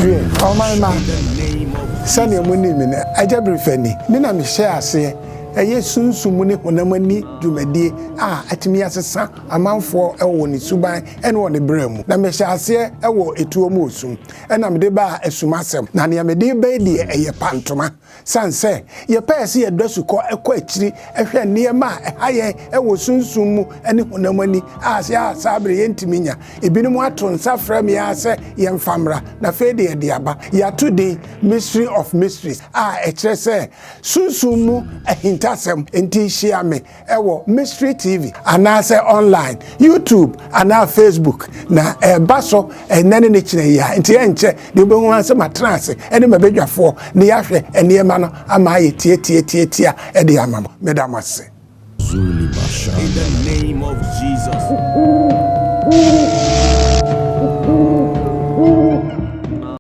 Wiɛ, ɔman mma, sɛnea munim me no, Agya Birifani, me na mehyɛɛ aseɛ ɛyɛ sunsum mu ne honam ani dwumadie a atumi asesa amanfoɔ wɔ wɔn suban ne wɔn bra mu. Na mehyɛɛ aseɛ wɔ etuo mu osum, ɛna mede baa asumasɛm. Na nea mede reba yi deɛ, ɛyɛ pantoma. Esiane sɛ yɛpɛe sɛ yɛdɔ asukɔ kɔ akyiri hwɛ nneɛma a ɛha yɛn wɔ sunsum mu ne honam ani a a saa bere yentumi nya. Ebinom ato nsa frɛ me ara sɛ yɛmfa mmra, na afei de yɛde aba. Yɛato din Mystery of Mysteries, a ɛkyerɛ sɛ Sunsum mu Ahintasɛm. Enti hyia me wɔ Mystery TV anaasɛ online, YouTube anaa Facebook, na ɛreba so ɛnnɛ ne ne kyena yi ara, nti ɛnkyɛ deɛ wobɛhu ara sɛ matena ase ne m'abadwafoɔ na yɛahwɛ nneɛma no ama ayɛ tiatiatiatia de ama mo. Meda mo ase. In the name of Jesus.